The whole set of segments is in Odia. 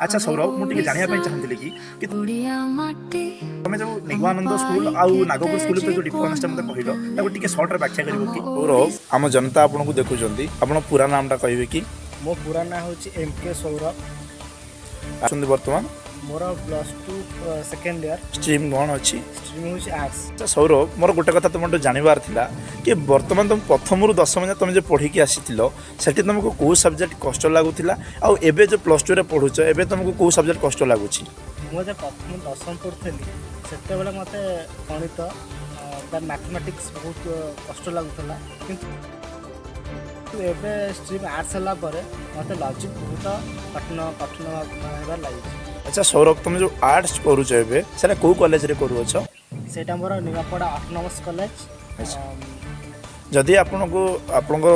ଆଚ୍ଛା ସୌରଭ, ମୁଁ ଟିକେ ଜାଣିବା ପାଇଁ ଚାହୁଁଥିଲି କି ଓଡ଼ିଆ ମାଟି ତମେ ଯୋଉ ନିଗମାନନ୍ଦ ସ୍କୁଲ ଆଉ ନାଗପୁର ସ୍କୁଲ ଭିତରେ ଯୋଉ ଡିଫରେନ୍ସଟା ମୋତେ କହିଲ, ତାକୁ ଟିକେ ସର୍ଟରେ ବ୍ୟାଖ୍ୟା କରିବ କି? ସୌରଭ, ଆମ ଜନତା ଆପଣଙ୍କୁ ଦେଖୁଛନ୍ତି, ଆପଣ ପୁରା ନାମଟା କହିବେ କି? ମୋ ପୁରା ନାଁ ହେଉଛି ଏମ୍ କେ ସୌରଭ। ଆସନ୍ତି ବର୍ତ୍ତମାନ? ମୋର +2 ସେକେଣ୍ଡ ଇୟର୍। ଷ୍ଟ୍ରିମ୍ କ'ଣ ଅଛି? ଷ୍ଟ୍ରିମ୍ ହେଉଛି ଆର୍ଟ୍ସ। ଆଚ୍ଛା ସୌରଭ, ମୋର ଗୋଟେ କଥା ତୁମଠୁ ଜାଣିବାର ଥିଲା କି ବର୍ତ୍ତମାନ ତୁମ ପ୍ରଥମରୁ ଦଶମ ଯାଏଁ ତୁମେ ଯେଉଁ ପଢ଼ିକି ଆସିଥିଲ, ସେଠି ତୁମକୁ କେଉଁ ସବଜେକ୍ଟ କଷ୍ଟ ଲାଗୁଥିଲା ଆଉ ଏବେ ଯେଉଁ +2ରେ ପଢ଼ୁଛ, ଏବେ ତୁମକୁ କେଉଁ ସବଜେକ୍ଟ କଷ୍ଟ ଲାଗୁଛି? ମୁଁ ଯେତେ ପ୍ରଥମ ଦଶମ ପଢ଼ୁଥିଲି, ସେତେବେଳେ ମୋତେ ଗଣିତ ବା ମ୍ୟାଥମେଟିକ୍ସ ବହୁତ କଷ୍ଟ ଲାଗୁଥିଲା। କିନ୍ତୁ ଏବେ ଷ୍ଟ୍ରିମ୍ ଆର୍ଟ୍ସ ହେଲା ପରେ ମୋତେ ଲଜିକ୍ ବହୁତ କଠିନ କଠିନ ହେବାରେ ଲାଗିଛି। ଆଚ୍ଛା ସୌରଭ, ତୁମେ ଯେଉଁ ଆର୍ଟ୍ସ କରୁଛ ଏବେ, ସେଟା କେଉଁ କଲେଜରେ କରୁଅଛ? ସେଇଟା ମୋର ନିମାପଡ଼ା ଅଟୋନମସ୍ କଲେଜ। ଆଚ୍ଛା। ଯଦି ଆପଣଙ୍କୁ ଆପଣଙ୍କ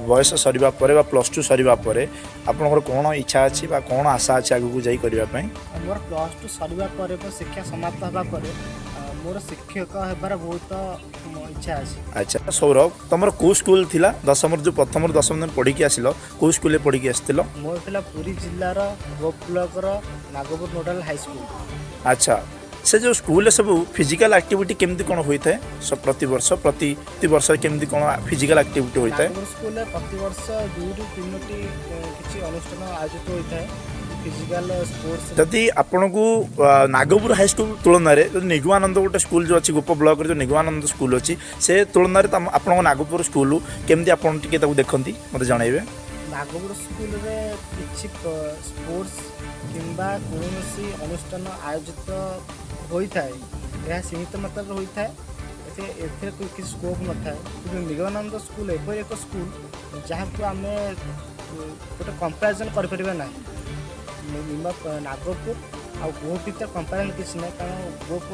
ବୟସ ସରିବା ପରେ ବା +2 ସରିବା ପରେ ଆପଣଙ୍କର କ'ଣ ଇଚ୍ଛା ଅଛି ବା କ'ଣ ଆଶା ଅଛି ଆଗକୁ ଯାଇ କରିବା ପାଇଁ? ମୋର +2 ସରିବା ପରେ, ମୋ ଶିକ୍ଷା ସମାପ୍ତ ହେବା ପରେ ମୋର ଶିକ୍ଷକ ହେବାର ବହୁତ ଇଚ୍ଛା ଅଛି। ଆଚ୍ଛା ସୌରଭ, ତୁମର କେଉଁ ସ୍କୁଲ ଥିଲା ଦଶମର, ଯେଉଁ ପ୍ରଥମରୁ ଦଶମ ଯାଏଁ ପଢ଼ିକି ଆସିଲ, କେଉଁ ସ୍କୁଲରେ ପଢ଼ିକି ଆସିଥିଲ? ମୋର ଥିଲା ପୁରୀ ଜିଲ୍ଲାର ଗୋପ ବ୍ଲକର ନାଗପୁର ନୋଡାଲ ହାଇସ୍କୁଲ। ଆଚ୍ଛା, ସେ ଯେଉଁ ସ୍କୁଲରେ ସବୁ ଫିଜିକାଲ ଆକ୍ଟିଭିଟି କେମିତି କ'ଣ ହୋଇଥାଏ? ପ୍ରତିବର୍ଷ, ପ୍ରତି ବର୍ଷ କେମିତି କ'ଣ ଫିଜିକାଲ ଆକ୍ଟିଭିଟି ହୋଇଥାଏ? ନାଗପୁର ସ୍କୁଲରେ ପ୍ରତିବର୍ଷ ଦୁଇରୁ ତିନୋଟି କିଛି ଅନୁଷ୍ଠାନ ଆୟୋଜିତ ହୋଇଥାଏ, ଫିଜିକାଲ ସ୍ପୋର୍ଟସ। ଯଦି ଆପଣଙ୍କୁ ନାଗପୁର ହାଇସ୍କୁଲ ତୁଳନାରେ ଯଦି ନିଗମାନନ୍ଦ ଗୋଟେ ସ୍କୁଲ ଯେଉଁ ଅଛି, ଗୋପ ବ୍ଲକରେ ଯେଉଁ ନିଗମାନନ୍ଦ ସ୍କୁଲ ଅଛି, ସେ ତୁଳନାରେ ଆପଣଙ୍କ ନାଗପୁର ସ୍କୁଲ କେମିତି ଆପଣ ଟିକେ ତାକୁ ଦେଖନ୍ତି, ମୋତେ ଜଣାଇବେ? ନାଗପୁର ସ୍କୁଲରେ କିଛି ସ୍ପୋର୍ଟସ କିମ୍ବା କୌଣସି ଅନୁଷ୍ଠାନ ଆୟୋଜିତ ହୋଇଥାଏ, ଏହା ସୀମିତ ମାତ୍ରାରେ ହୋଇଥାଏ। ଏଥିରେ କିଛି ସ୍କୋପ୍ ନଥାଏ। କିନ୍ତୁ ନିଗମାନନ୍ଦ ସ୍କୁଲ ଏପରି ଏକ ସ୍କୁଲ ଯାହାକୁ ଆମେ ଗୋଟେ କମ୍ପାରିଜନ୍ କରିପାରିବା ନାହିଁ। ନାଗପୁର ଆଉ ଗୋପ ଭିତରେ କମ୍ପାରିଜନ୍ କିଛି ନାହିଁ, କାରଣ ଗୋପ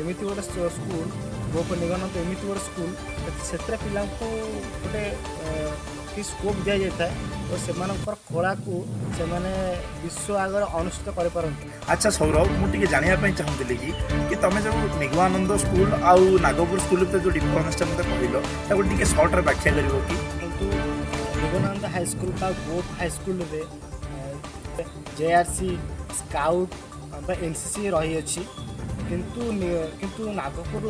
ଏମିତି ଗୋଟେ ସ୍କୁଲ, ଗୋପ ନିଗମାନନ୍ଦ ଏମିତି ଗୋଟେ ସ୍କୁଲ, ସେଥିରେ ପିଲାଙ୍କୁ ଗୋଟେ କିଛି ସ୍କୋପ୍ ଦିଆଯାଇଥାଏ ଓ ସେମାନଙ୍କର କଳାକୁ ସେମାନେ ବିଶ୍ୱ ଆଗରେ ଅନୁଷ୍ଠିତ କରିପାରନ୍ତି। ଆଚ୍ଛା ସୌରଭ, ମୁଁ ଟିକେ ଜାଣିବା ପାଇଁ ଚାହୁଁଥିଲି କି ତମେ ଯେଉଁ ନିଗମାନନ୍ଦ ସ୍କୁଲ ଆଉ ନାଗପୁର ସ୍କୁଲ ଭିତରେ ଯେଉଁ ଡିଫରେନ୍ସଟା ମୋତେ କହିଲ, ତାକୁ ଟିକେ ସର୍ଟରେ ବ୍ୟାଖ୍ୟା କରିବ କି? କିନ୍ତୁ ନିଗମାନନ୍ଦ ହାଇସ୍କୁଲ ବା ଗୋପ ହାଇସ୍କୁଲରେ ଜେଆର୍ସି, ସ୍କାଉଟ୍ ବା ଏନ୍ସିସି ରହିଅଛି। କିନ୍ତୁ ନାଗପୁର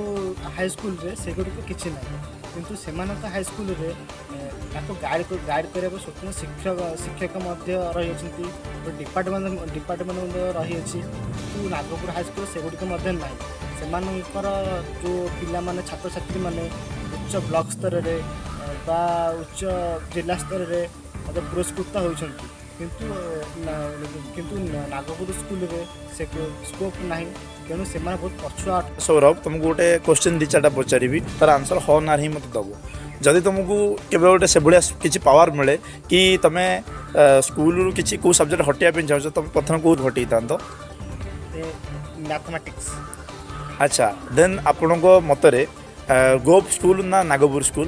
ହାଇସ୍କୁଲରେ ସେଗୁଡ଼ିକ କିଛି ନାହିଁ। କିନ୍ତୁ ସେମାନଙ୍କ ହାଇସ୍କୁଲରେ ତାକୁ ଗାଇଡ଼ କରିବାକୁ ସ୍ୱତନ୍ତ୍ର ଶିକ୍ଷକ ମଧ୍ୟ ରହିଅଛନ୍ତି, ଗୋଟେ ଡିପାର୍ଟମେଣ୍ଟ ମଧ୍ୟ ରହିଅଛି। କିନ୍ତୁ ନାଗପୁର ହାଇସ୍କୁଲ ସେଗୁଡ଼ିକ ମଧ୍ୟ ନାହିଁ। ସେମାନଙ୍କର ଯେଉଁ ପିଲାମାନେ, ଛାତ୍ରଛାତ୍ରୀମାନେ ଉଚ୍ଚ ବ୍ଲକ ସ୍ତରରେ ବା ଉଚ୍ଚ ଜିଲ୍ଲା ସ୍ତରରେ ମଧ୍ୟ ପୁରସ୍କୃତ ହେଉଛନ୍ତି। କିନ୍ତୁ ନାଗପୁର ସ୍କୁଲରେ ସେ ସ୍କୋପ୍ ନାହିଁ, ତେଣୁ ସେମାନେ ବହୁତ ପଛୁଆ। ସୌରଭ, ତୁମକୁ ଗୋଟେ କୋଶ୍ଚିନ୍ ଦୁଇ ଚାରିଟା ପଚାରିବି, ତାର ଆନ୍ସର୍ ହଁ ନା ହିଁ ମୋତେ ଦେବ। ଯଦି ତୁମକୁ କେବେ ଗୋଟେ ସେଭଳିଆ କିଛି ପାୱାର ମିଳେ କି ତୁମେ ସ୍କୁଲରୁ କିଛି କେଉଁ ସବଜେକ୍ଟ ହଟେଇବା ପାଇଁ ଚାହୁଁଛ, ତୁମେ ପ୍ରଥମେ କେଉଁ ହଟେଇଥାନ୍ତ? ମ୍ୟାଥମେଟିକ୍ସ। ଆଚ୍ଛା, ଦେନ୍ ଆପଣଙ୍କ ମତରେ ଗୋପ ସ୍କୁଲ ନା ନାଗପୁର ସ୍କୁଲ?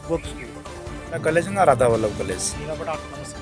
ଗୋପ ସ୍କୁଲ। କଲେଜ ନା ରାଧାବଲ୍ଲଭ କଲେଜ? ନିମାପଡ଼ା ଅଟୋନମସ୍।